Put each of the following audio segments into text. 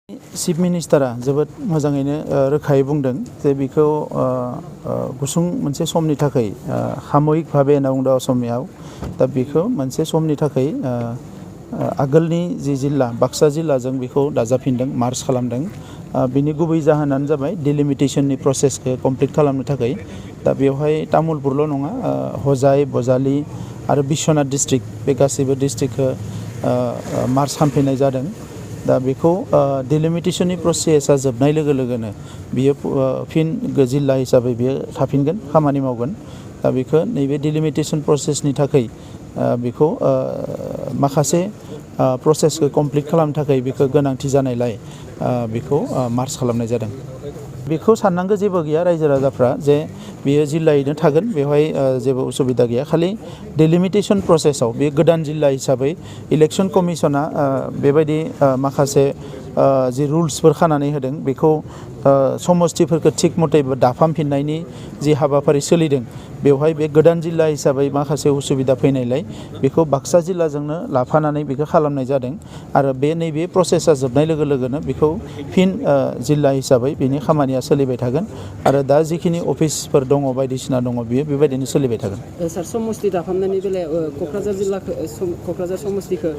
Chief मिनिस्टारा जोबोद मोजाङैनो रोखायै बुंदों जे बेखौ गुसुं मोनसे समनि थाखाय सामयिक भाबे होनना बुंदों असमियाव दा बेखौ मोनसे समनि थाखाय आगोलनि जि जिल्ला बाक्सा जिल्लाजों बेखौ दाजाबफिनदों मार्ज खालामदों बिनि गुबै जाहोनानो जाबाय डिलिमिटेशननि प्रसेसखौ कमप्लिट खालामनो थाखाय दा बेवहाय तामुलपुरल' नङा हजाय बजालि आरो बिश्वनाथ डिस्ट्रिक्ट बे गासैबो डिस्ट्रिक्टखौ मार्ज खालामफिननाय जादों दा बेखौ डिलिमिटेशननि प्रसेसा जोबनाय लोगो लोगोनो बियो फिन जिल्ला हिसाबै बियो थाफिनगोन खामानि मावगोन दा बेखौ नैबे डिलिमिटेशन प्रसेसनि थाखाय बेखौ माखासे प्रसेसखौ कमप्लिट खालामनो थाखाय बेखौ गोनांथि जानायलाय बेखौ मार्ज खालामनाय जादों बेखौ साननांगौ जेबो गैया रायजो राजाफ्रा जे बेयो जिल्लायैनो थागोन बेवहाय जेबो उसुबिदा गैया खालि डिलिमिटेशन प्रसेसआव बे गोदान जिल्ला हिसाबै इलेक्शन कमिशना बेबायदि माखासे जि रुल्सफोर खानानै होदों बेखौ समस्थिफोरखौ थिग मथे दाफामफिननायनि जि हाबाफारि सोलिदों बेवहाय बे गोदान जिल्ला हिसाबै माखासे उसुबिदा फैनायलाय बेखौ बाक्सा जिल्लाजोंनो लाफानानै बेखौ खालामनाय जादों आरो बे नैबे प्रसेसा जोबनाय लोगो लोगोनो बेखौ फिन जिल्ला हिसाबै बेनि खामानिया सोलिबाय थागोन आरो दा जिखिनि अफिसफोर दङ बायदिसिना दङ बियो बेबायदिनो सोलिबाय थागोन सार समस्ति दाफामनायनि बेलायाव क'क्राझार जिल्लाखौ क'क्राझार समस्तिखौ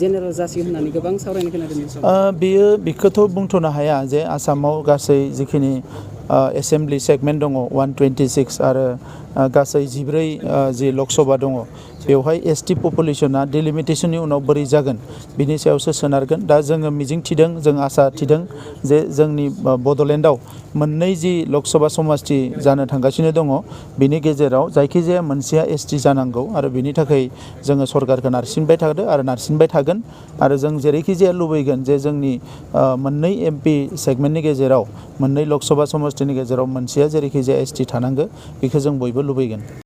जेनेरेल जासिगोन होननानै गोबां सावरायनो खोनादों बेखौथ' बुंथ'नो हाया जे आसामाव गासै जिखिनि एसेम्ब्लि सेगमेन्ट दङ 126 आरो गासै 14 जि लकसभा दङ बेवहाय एसटि पपुलेसना डिलिमिटेशननि उनाव बोरै जागोन बिनि सायावसो सोनारगोन दा जोङो मिजिं थिदों जों आसा थिदों जे जोंनि बड'लेण्डआव मोननै जि लकसभा समस्ति जानो थांगासिनो दङ बिनि गेजेराव जायखिजाया मोनसेया एसटि जानांगौ आरो बिनि थाखाय जोङो सरकारखौ नारसिनबाय थादों आरो नारसिनबाय थागोन आरो जों जेरैखि जाया लुबैगोन जे जोंनि मोननै एमपि सेगमेन्टनि गेजेराव मोननै लकसभा समस्तिनि गेजेराव मोनसेया जेरैखि जाया एसटि थानांगौ बेखौ जों बयबो लुबैगोन।